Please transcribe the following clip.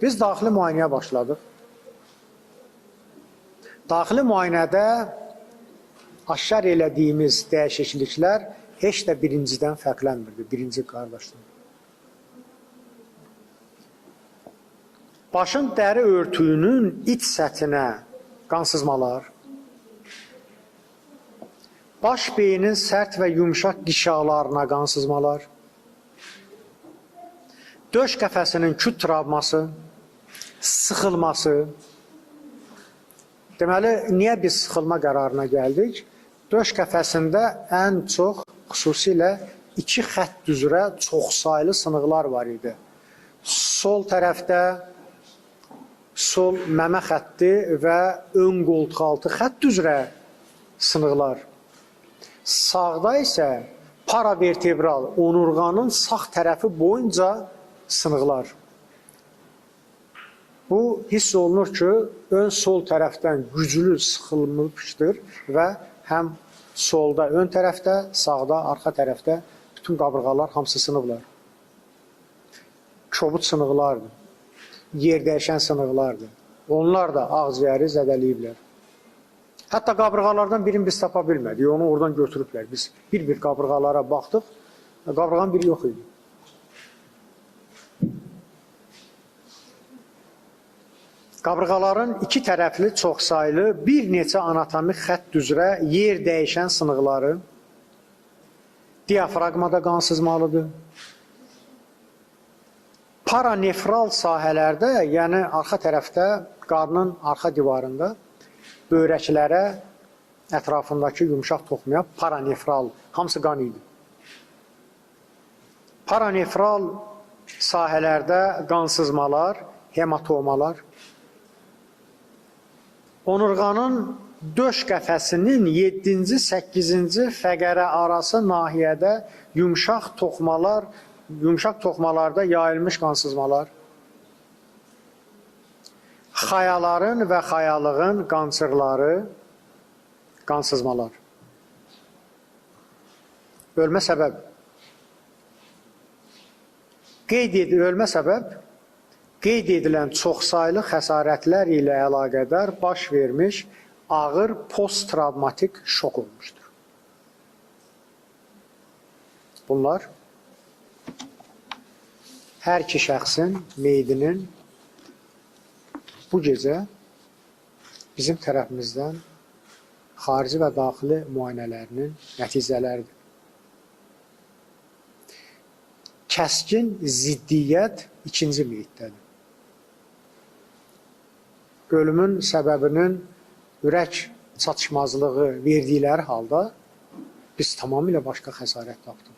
Biz daxili müayinəyə başladıq. Daxili müayinədə aşkar elədiyimiz dəyişikliklər heç də birincidən fərqlənmirdi, birinci qardaşdan. Başın dəri örtüyünün iç səthinə qansızmalar, baş beynin sərt və yumşaq qişalarına qansızmalar, döş qəfəsinin küt travması, sıxılması. Deməli, niyə biz sıxılma qərarına gəldik? Döş qəfəsində ən çox, xüsusilə iki xətt üzrə çoxsaylı sınıqlar var idi. Sol tərəfdə sol məmə xətti və ön qoltuqaltı xətt üzrə sınıqlar. Sağda isə paravertebral onurğanın sağ tərəfi boyunca sınıqlar. Bu, hiss olunur ki, ön sol tərəfdən güclü sıxılmışdır və həm solda ön tərəfdə, sağda arxa tərəfdə bütün qabırğalar hamısı sınıqlar. Kobud sınıqlardır, yer dəyişən sınıqlardır. Onlar da ağciyəri zədələyiblər. Hətta qabırğalardan birini biz tapa bilmədik, onu oradan götürüblər. Biz bir-bir qabırğalara baxdıq, qabırğanın biri yox idi. Qabırğaların iki tərəfli çoxsaylı bir neçə anatomik xətt üzrə yer dəyişən sınıqları diafraqmada qan sızmalıdır. Paranefral sahələrdə, yəni arxa tərəfdə, qarnın arxa divarında böyrəklərə, ətrafındakı yumşaq toxumaya paranefral, hamısı qan idi. Paranefral sahələrdə qan sızmalar, hematomalar, onurğanın döş qəfəsinin 7-ci, 8-ci fəqərə arası nahiyədə yumşaq toxumalar, yumşaq toxumalarda yayılmış qansızmalar, xayaların və xayalığın qançırları, qansızmalar. Ölmə səbəb. Ölmə səbəb qeyd edilən çoxsaylı xəsarətlər ilə əlaqədar baş vermiş ağır posttravmatik şok olmuşdur. Bunlar hər iki şəxsin meyidinin bu gecə bizim tərəfimizdən xarici və daxili müayinələrinin nəticələridir. Kəskin ziddiyyət ikinci meyiddədir. Ölümün səbəbinin ürək çatışmazlığı verdikləri halda biz tamamilə başqa xəsarət tapdıq.